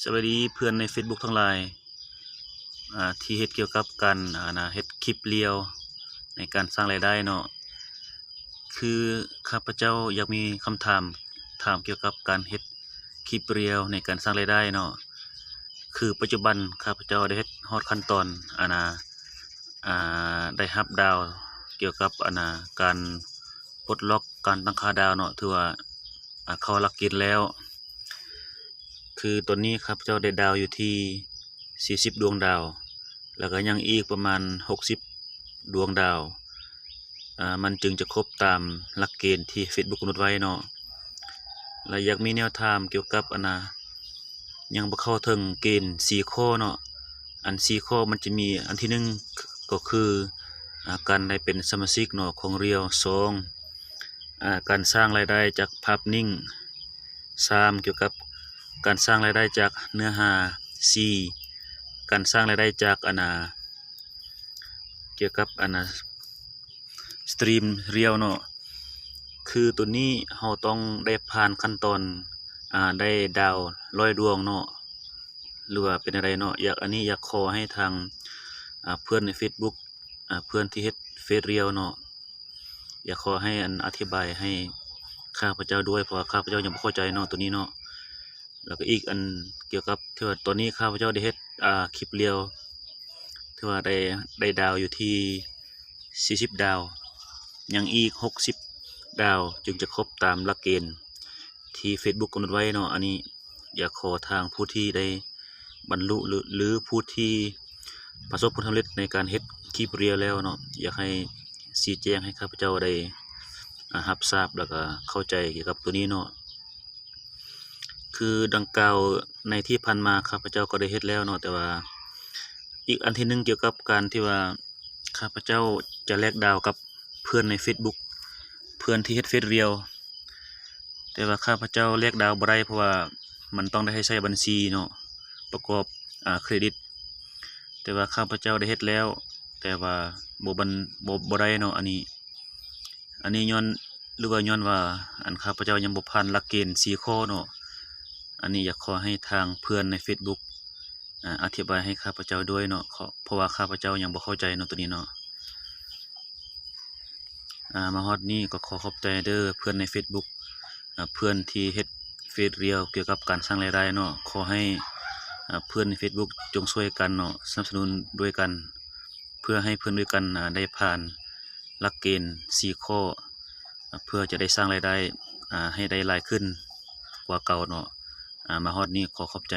ສະບາຍດີເພື່ອນໃນເຟສບຸກທັງຫຼາຍ ອ່າ ທີ່ເຮັດກ່ຽວກັບການ ອ່າ ນະ ເຮັດຄລິບລຽວໃນການສ້າງລາຍໄດ້ເນາະ. ຄືຂ້າພະເຈົ້າຢາກມີຄຳຖາມ ຖາມກ່ຽວກັບການເຮັດຄລິບລຽວໃນການສ້າງລາຍໄດ້ເນາະ. ຄືປັດຈຸບັນຂ້າພະເຈົ້າໄດ້ເຮັດຮອດຂັ້ນຕອນ ອ່າ ນະ ອ່າ ໄດ້ຮັບດາວກ່ຽວກັບ ອ່າ ນະ ການປົດລັອກການຕັ້ງຄ່າດາວເນາະ ຖືວ່າ ອ່າ ເຂົ້າຫຼັກເກນແລ້ວ. ຄືຕອນນີ້ຂ້າພະເຈົ້າໄດ້ດາວຢູ່ທີ່ສີ່ສິບດວງດາວ ແລ້ວກໍຍັງອີກປະມານຫົກສິບດວງດາວ ອ່າ ມັນຈຶ່ງຈະຄົບຕາມຫຼັກເກນທີ່ເຟສບຸກກຳນົດໄວ້ເນາະ. ແລະ ຢາກມີແນວຖາມກ່ຽວກັບ ອັນນະ ຍັງບໍ່ເຂົ້າເຖິງເກນສີ່ຂໍ້ເນາະ. ອັນສີ່ຂໍ້ມັນຈະມີ ອັນທີໜຶ່ງ ກໍຄື ອ່າ ການໄດ້ເປັນສະມາຊິກເນາະ ຂອງລຽວ. ສອງ ອ່າ ການສ້າງລາຍໄດ້ຈາກພາບນິ້ງ. ສາມ ກ່ຽວກັບການສ້າງລາຍໄດ້ຈາກເນື້ອຫາ. ສີ່ ການສ້າງລາຍໄດ້ຈາກ ອັນນະ ກ່ຽວກັບ ອັນນະ ສະຕຣີມລຽວເນາະ. ຄືໂຕນີ້ເຮົາຕ້ອງໄດ້ຜ່ານຂັ້ນຕອນ ອ່າ ໄດ້ດາວຮ້ອຍດວງເນາະ ຫຼືວ່າເປັນແນວໃດເນາະ. ຢາກ ອັນນີ້ຢາກຂໍໃຫ້ທາງ ອ່າ ເພື່ອນໃນເຟສບຸກ ອ່າ ເພື່ອນທີ່ເຮັດເຟສລຽວເນາະ ຢາກຂໍໃຫ້ ອັນ ອະທິບາຍໃຫ້ຂ້າພະເຈົ້າດ້ວຍ ເພາະວ່າຂ້າພະເຈົ້າຍັງບໍ່ເຂົ້າໃຈເນາະ ໂຕນີ້ເນາະ. ແລ້ວກໍອີກອັນກ່ຽວກັບທີ່ວ່າຕອນນີ້ຂ້າພະເຈົ້າໄດ້ເຮັດ ອ່າ ຄລິບລຽວ ຖືວ່າໄດ້ ໄດ້ດາວຢູ່ທີ່ສີ່ສິບດາວ ຍັງອີກຫົກສິບດາວຈຶ່ງຈະຄົບຕາມຫຼັກເກນທີ່ເຟສບຸກກຳນົດໄວ້ເນາະ. ອັນນີ້ຢາກຂໍທາງຜູ້ທີ່ໄດ້ບັນລຸ ຫຼື ຫຼືຜູ້ທີ່ປະສົບຜົນສຳເລັດໃນການເຮັດຄລິບລຽວແລ້ວເນາະ ຢາກໃຫ້ຊີ້ແຈງໃຫ້ຂ້າພະເຈົ້າໄດ້ ອ່າ ຮັບຊາບ ແລ້ວກໍເຂົ້າໃຈກ່ຽວກັບໂຕນີ້ເນາະ. ຄືດັ່ງກ່າວໃນທີ່ຜ່ານມາຂ້າພະເຈົ້າກໍໄດ້ເຮັດແລ້ວເນາະ ແຕ່ວ່າອີກອັນທີໜຶ່ງກ່ຽວກັບການທີ່ວ່າຂ້າພະເຈົ້າຈະແລກດາວກັບເພື່ອນໃນເຟສບຸກ ເພື່ອນທີ່ເຮັດເຟສລຽວ ແຕ່ວ່າຂ້າພະເຈົ້າແລກດາວບໍ່ໄດ້ ເພາະວ່າມັນຕ້ອງໄດ້ໃຫ້ໃຊ້ບັນຊີເນາະ ປະກອບ ອ່າ ເຄຣດິດ. ແຕ່ວ່າຂ້າພະເຈົ້າໄດ້ເຮັດແລ້ວ ແຕ່ວ່າບໍ່ບັນ ບໍ່ ບໍ່ໄດ້ເນາະ ອັນນີ້ ອັນນີ້ຍ້ອນ ຫຼືວ່າຍ້ອນວ່າ ອັນ ຂ້າພະເຈົ້າຍັງບໍ່ຜ່ານຫຼັກເກນສີ່ຂໍ້ເນາະ. ອັນນີ້ຢາກຂໍໃຫ້ທາງເພື່ອນໃນເຟສບຸກ ອາ ອະທິບາຍໃຫ້ຂ້າພະເຈົ້າດ້ວຍເນາະ ເພາະ ເພາະວ່າຂ້າພະເຈົ້າຍັງບໍ່ເຂົ້າໃຈເນາະ ໂຕນີ້ເນາະ. ອາ ມາຮອດນີ້ກໍຂໍຂອບໃຈເດີເພື່ອນໃນເຟສບຸກ ອາ ເພື່ອນທີ່ເຮັດເຟສລຽວກ່ຽວກັບການສ້າງລາຍໄດ້ເນາະ. ຂໍໃຫ້ ອາ ເພື່ອນໃນເຟສບຸກຈົ່ງຊ່ວຍກັນເນາະ ສະໜັບສະໜູນດ້ວຍກັນ ເພື່ອໃຫ້ເພື່ອນດ້ວຍກັນ ອາ ໄດ້ຜ່ານຫຼັກເກນສີ່ຂໍ້ ອາ ເພື່ອຈະໄດ້ສ້າງລາຍໄດ້ ອາ ໃຫ້ໄດ້ຫຼາຍຂຶ້ນກວ່າເກົ່າເນາະ. ອາ ມາຮອດນີ້ຂໍຂອບໃຈ